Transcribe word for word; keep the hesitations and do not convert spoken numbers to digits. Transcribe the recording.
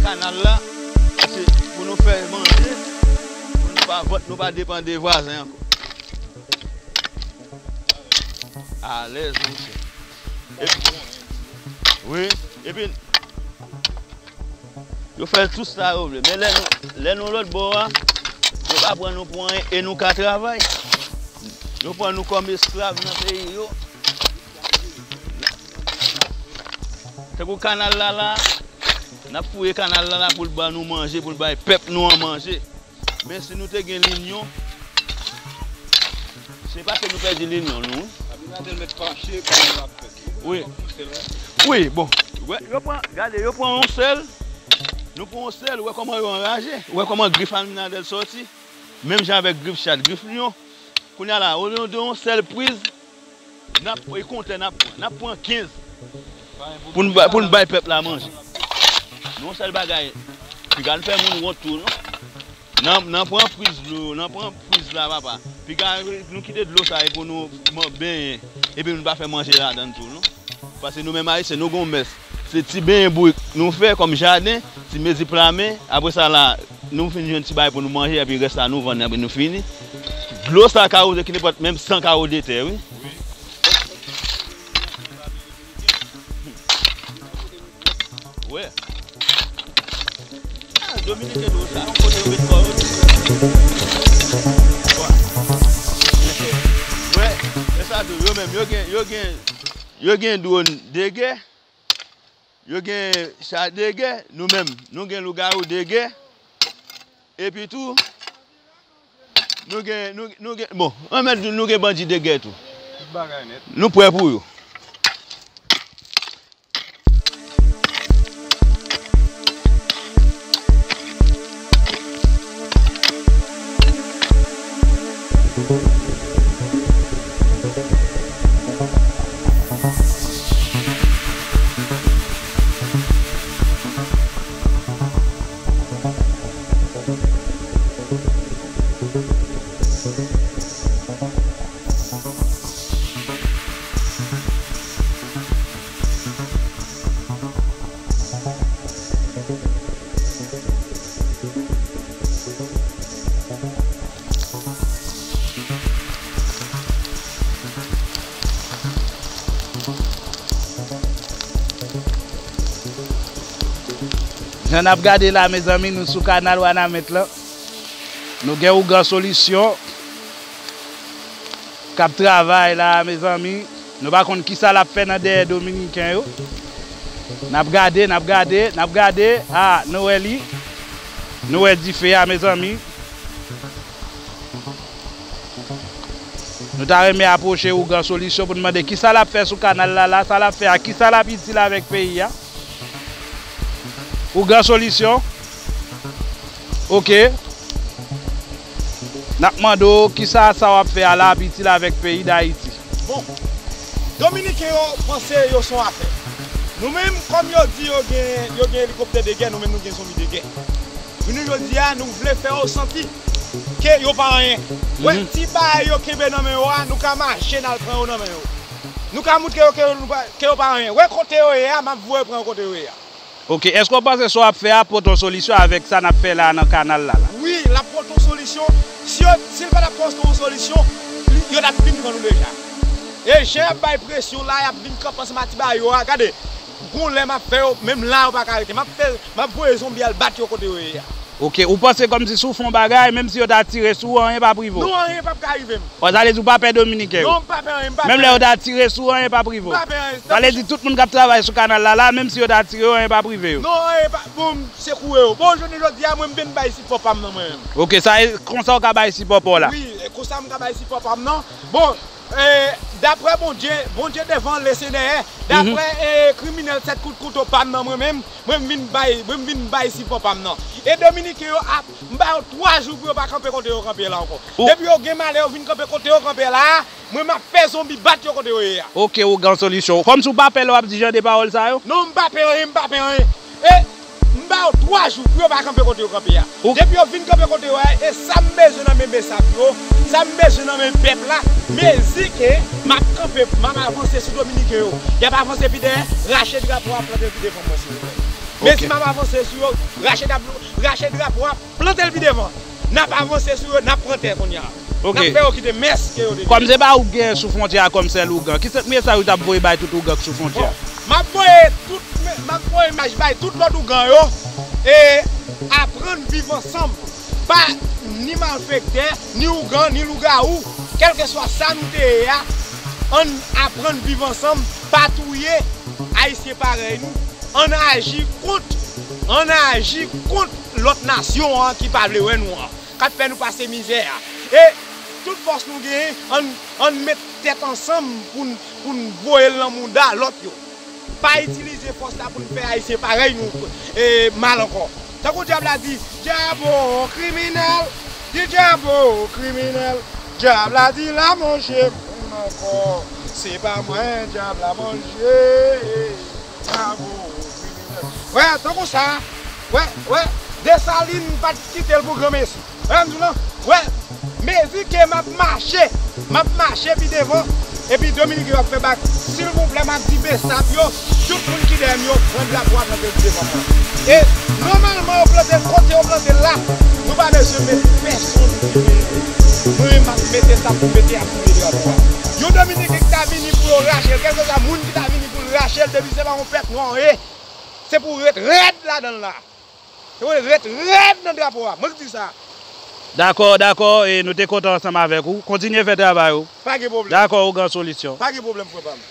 kanal la, se pou nou fè manje, pou nou pa vant, nou pa depann de vwazen ankò. Alèz, monchè. Epi, wi, epi, yo fè tout sa yo vle. Men lè nou, lè nou lòt bò a, yo pa pran nou pou anyen e nou ka travay. Yo pran nou kòm esklav nan peyi yo. Tankou kanal la la, n ap fouye kanal la la pou l ban nou manje, pou l bay pèp nou an manje. Men si nou te gen linyon, se pa ke nou pèdi linyon nou, wi. Abinader mèt fache, kòman l ap fèt. Wi. Wi, bon. Wè, yo pran, gade, yo pran yon sèl. Nou pran yon sèl, wè kòman yo anraje. Wè kòman grif Abinader sòti. Menm jan avèk grif chat, grif lyon. Kounye a la, olye de yon sèl priz, n ap, e kontè n ap pran. N ap pran kenz pou n ba-, pou n bay pèp la manje. Men yon sèl bagay, piga n fè moun wont tou, non? Nan, nan pran priz dlo, nan pran priz la, papa. Piga nou kite dlo sa e pou nou man-, benyen. Epi nou pa fè manje ladan l tou, non? Paske nou menm Ayisyen, nou gon mès. Se ti benyen bourik nou fè kòm jaden, ti mezi pla men. Apre sa la, nou fin jwenn ti bagay pou nou manje, epi rès la nou vann, epi nou fini. Dlo sa ka wouze ki nenpòt menm san kawo de tè, wi. Wi. Ah, Dominiken dlo sa, yon kote yo met kò yo. Wi. E sa tou, yo menm, yo gen, yo gen, yo gen dwòn de gè, yo gen cha de gè, nou menm, nou gen lougawou de gè. Epi tou, nou gen, nou, nou gen, bon, ann mèt di nou gen bandi de gè tou. Tout bagay nèt. Nou prè pou yo. Jan n ap gade la, mezanmi, nou sou kanal Wanament lan. Nou gen Ougan Solisyon k ap travay la, mezanmi. Nou pa konn kisa l ap fè nan dèyè Dominiken yo. N ap gade, n ap gade, n ap gade. A, nou wè li. Nou wè dife a, mezanmi. Nou ta renmen apwoche Ougan Solisyon pou n mande kisa l ap fè sou kanal la la, sa l ap fè a, kisa l ap itil avèk peyi a. Ougan Solisyon. Oke. N ap mande w kisa sa w ap fè a la ap itil avèk peyi Dayiti. Bon, Dominiken yo panse yo se yon afè. Nou menm, kòm yo di yo gen, yo gen elikoptè de gè, nou menm nou gen zonbi de gè. Jounen jodi a, nou vle fè yo santi ke yo pa anyen. Wè, ti bagay yo kenbe nan men yo a, nou ka mache n al pran yo nan men yo. Nou ka moutre yo ke yo, nou pa, ke yo pa anyen. Wè kote yo ye a, m ap voye pran yo kote yo ye a. Oke, èske w panse sa w ap fè a pote yon solisyon avèk sa n ap fè la nan kanal la la? Wi, l ap pote yon solisyon. Si yo, si l pa t ap pote yon solisyon, li, yo t ap vin pran nou deja. E jan y ap bay presyon la, y ap vin kanpe ansanm a ti bagay yo a. Gade, gon lè m ap fè yo, menm la yo pa ka rete. M ap fè, m ap voye zonbi al bat yo kote yo ye a. Oke, ou panse kòmsi si w fè yon bagay, menm si yo ta tire sou ou, anyen p ap rive w? Non, anyen p ap ka rive m. Sa vle di ou pa pè Dominiken yo? Non, m pa pè anyen, m pa pè anyen. Menm lè yo ta tire sou ou, anyen p ap rive w? M pa pè anyen. Sa vle di tout moun k ap travay sou kanal la la, menm si yo ta tire yo, anyen p ap rive yo? Non, anyen pa, bon, m sekouye yo. Bon, jounen jodi a, mwen, m vin bay sipò pa m nan mwen menm. Oke, sa e konsa w ka bay sipò pa w la? Wi, e konsa m ka bay sipò pa m nan. Bon, e, daprè Bondye, Bondye devan, Leseyè dèyè. Daprè, e, kriminèl sèt kout kouto pa m nan mwen menm, mwen, m vin bay, mwen, m vin bay sipò pa m nan. E Dominiken yo ap, m ba yo twa jou pou yo pa kanpe kote yo kanpe la ankò. Depi yo gen malè, yo vin kanpe kote yo kanpe la a, mwen, m ap fè zonbi bat yo kote yo ye a. Oke, Ougan Solisyon. Kòmsi w pa pè lè w ap di jan de pawòl sa yo? Non, m pa pè anyen, m pa pè anyen. E m ba yo twa jou pou yo pa kanpe kote yo kanpe a. Depi yo vin kanpe kote yo a, e sa m bezwen nan men besap yo, sa m bezwen nan men pèp la, mezi ke m ap kanpe, m ap avanse sou Dominiken yo. Y ap avanse pi dèyè, rache drapo a, plante l pi devan mwen, silvouplè. Mezi m ap avanse sou yo, rache drapo a, plante l pi devan. N ap avanse sou yo, n ap pran tè kounye a. N ap fè yo kite mès ke yo te gen. Kòm se pa ou k genyen sou fwontyè a kòm sèl ougan, ki se mesaj ou t ap voye bay tout ougan k sou fwontyè a? M ap voye tout, m ap voye mesaj bay tout lòt ougan yo, e aprann viv ansanm. Pa ni malfektè, ni ougan, ni lougawou. Kèlkeswa sa nou te ye a, ann aprann viv ansanm, pa touye Ayisyen parèy nou. Ann aji kont, ann aji kont lòt nasyon an ki pa vle wè nou an, k ap fè nou pase mizè a. E tout fòs nou genyen, ann, ann met tèt ansanm pou n, pou n voye l nan mouda lòt yo. Pa itilize fòs la pou n fè Ayisyen parèy nou, e, mal ankò. Tankou dyab la di, dyab ou kriminèl, di dyab ou kriminèl. Dyab la di l a manje moun ankò. Se pa mwen dyab la manje. Dyab ou kriminèl. Wè, tankou sa. Wè, wè, Desalin pa t kite l pou granmesi. Wè, m di w lan, wè, mezi ke m ap mache, m ap mache pi devan, epi Dominik yo ap fè bak. Silvouplè, m ap di Besap yo, tout moun ki dèyè m yo, pran drapo a, plante l pi devan mwen. E nòmalman, yo plante l kote yo plante l la. Nou pa bezwen met pèsonn ki mete. Mwen menm, m ap mete sa pou mete asire drapo a. Yon Dominiken ki ta vini pou yo rache l, kèlkeswa moun ki ta vini pou l rache l, depi se pa yon pèp nwa w ye, se pou w ret rèd ladan l la. Se pou w ret rèd nan drapo a. Mwen ki di sa. Dakò, dakò, e nou te kontan ansanm avèk ou. Kontinye fè travay ou. Pa gen pwoblèm. Dakò, ougan solisyon. Pa gen pwoblèm, frè pa m.